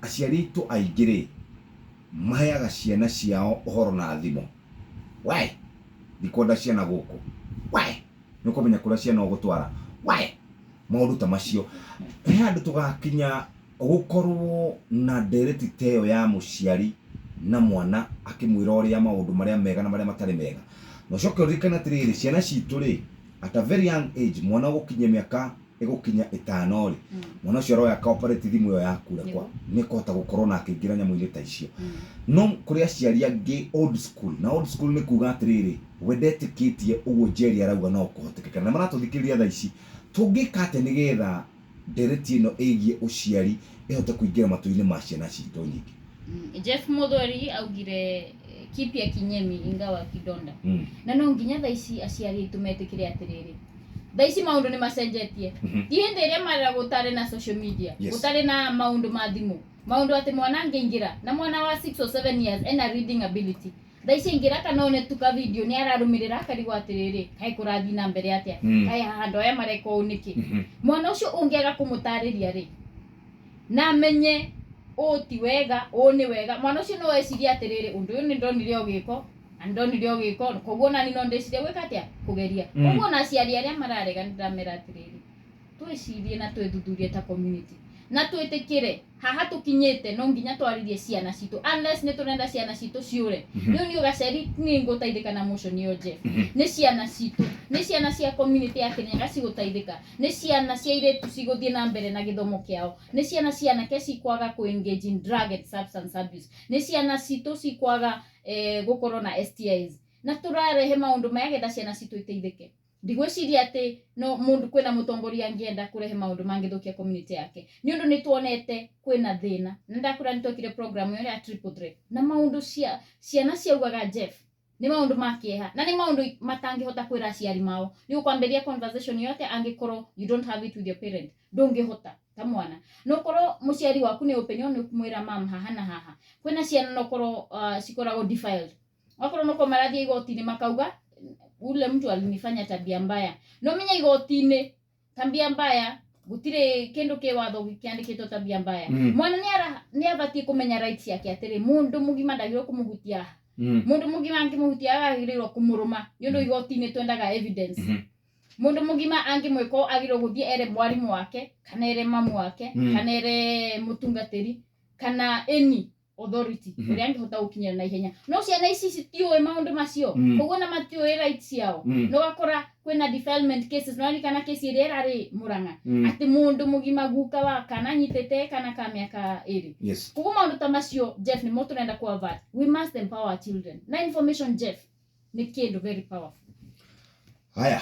Aciari aitũ aingĩ rĩ, maheaga ciana ciao ũhoro na thimũ. We, ndikwenda ciana gũkũ. We, nĩ ũkũmenya kũrĩa ciana ũgũtwara. We, maũndũ ta macio. He handũ tũgakinya gũkorwo na ndereti ta ĩyo ya mũciari na mwana akĩmwĩra ũrĩa maũndũ marĩa mega na marĩa matarĩ mega. Na ũcoke ũririkane atĩrĩrĩ, ciana citũ rĩ, at a very young age, mwana ũgũkinyia mĩaka ĩgũkinya ĩtano rĩ, mwana ũcio aroya aka operate thimũ ĩyo yaku rĩ, nĩ ekũhota gũkorwo na akĩingĩra nyamũ-inĩ ta icio. No kũrĩ aciari angĩ old school, na old school nĩ kuga atĩrĩrĩ, we ndetĩkĩtie ũguo Njeri arauga no kũhotekeke. Na maratũthikĩrĩria thaa ici, tũngĩka atĩa nĩgetha ndereti ĩno ĩgiĩ ũciari ĩhote kũingĩra matũ-inĩ ma ciana citũ nyingĩ? Jeff Muthweri augire kipya kinyemi ingawa kidonda. Na no nginya thaa ici aciari aitũ metĩkĩre atĩrĩrĩ, thaa ici maũndũ nĩ macenjetie. Ti hĩndĩ ĩrĩa marera gũtarĩ na social media, gũtarĩ na maũndũ ma thimũ, maũndũ atĩ mwana angĩingĩra na mwana wa 6 or 7 years ena reading ability. Thaa ici aingĩra kana one tu ka video nĩ ararũmĩrĩra akarigwo atĩrĩrĩ, kaĩ kũrathiĩ na mbere atĩa? Kaĩ haha andũ aya mareka ũũ nĩkĩ? Mwana ũcio ũngĩaga kũmũtarĩria rĩ, na amenye ũũ ti wega, ũũ nĩ wega, mwana ũcio no ecirie atĩrĩrĩ, ũndũ ũyũ nĩ ndonire ũgĩkwo, na nĩ ndonire ũgĩkwo, koguo nani no ndĩcirie gwĩka atĩa? Kũgeria. Koguo ona aciari arĩa mararega nĩ ndĩramera atĩrĩrĩ, twĩcirie na twĩthuthurie ta community, na twĩtĩkĩre haha tũkinyĩte no nginya twarĩrie ciana citũ, unless nĩ tũrenda ciana citũ ciũre. Rĩu niĩ gaceri niĩ ngũteithĩka na motion ĩyo Jeff. Nĩ ciana citũ, nĩ ciana cia community ya Kĩrĩnyaga cigũteithĩka, nĩ ciana cia airĩtu cigũthiĩ na mbere na gĩthomo kĩao, nĩ ciana cia anake cikwaga kũ engage in drug and substance abuse, nĩ ciana citũ cikwaga gũkorwo na STIs. Na tũrarehe maũndũ maya getha ciana citũ iteithĩke. Ndigwĩciria atĩ no mũndũ kwĩna mũtongoria angĩenda kũrehe maũndũ mangĩthũkia community yake, nĩ ũndũ nĩ tuonete kwĩna thĩna. Na ndakwĩra nĩ twekire program ĩyo ya triple threat, na maũndũ cia ciana ciaugaga Jeff nĩ maũndũ ma kĩeha, na nĩ maũndũ matangĩhota kwĩra aciari mao. Nĩ ũkwambĩrĩria conversation ĩyo atĩa angĩkorwo you don't have it with your parent? Ndũngĩhota ta mwana. No korwo mũciari waku nĩ open nĩ ũkũmwĩra mam haha na haha. Kwĩna ciana no korwo cikoragwo defiled. Wakorwo no korwo marathiĩ igoti-inĩ makauga ule mtu alinifanya tabia mbaya. No menya igoti-inĩ tabia mbaya gũtirĩ kĩndũ kĩ watho kĩandĩkĩtwo tabia mbaya. Mwana nĩ abatiĩ kũmenya rights ciake atĩrĩ, mũndũ mũgima ndagĩrĩirwo kũmũhutia. Mũndũ mũgima angĩmũhutia agagĩrĩirwo kũmũrũma, nĩ ũndũ igoti-inĩ twendaga evidence. Mũndũ mũgima angĩmwĩka agĩrĩirwo gũthiĩ ere mwarimũ wake, kana ere mamu wake, kana ere mũtungatĩri, kana any authority ũrĩa angĩhota gũkinyĩra na ihenya. No ciana ici citiũĩ maũndũ macio, koguo na matiũĩ rights ciao. No ũgakora kwĩna defilement cases. No kana kesi ĩrĩa ĩrarĩ Murang'a, atĩ mũndũ mũgima guka wa kana anyitĩte kana ka mĩaka 2. Koguo maũndũ ta macio Jeff nĩmo tũrenda ku avert. We must empower our children. Na information Jeff nĩ kĩndũ very powerful. Haya,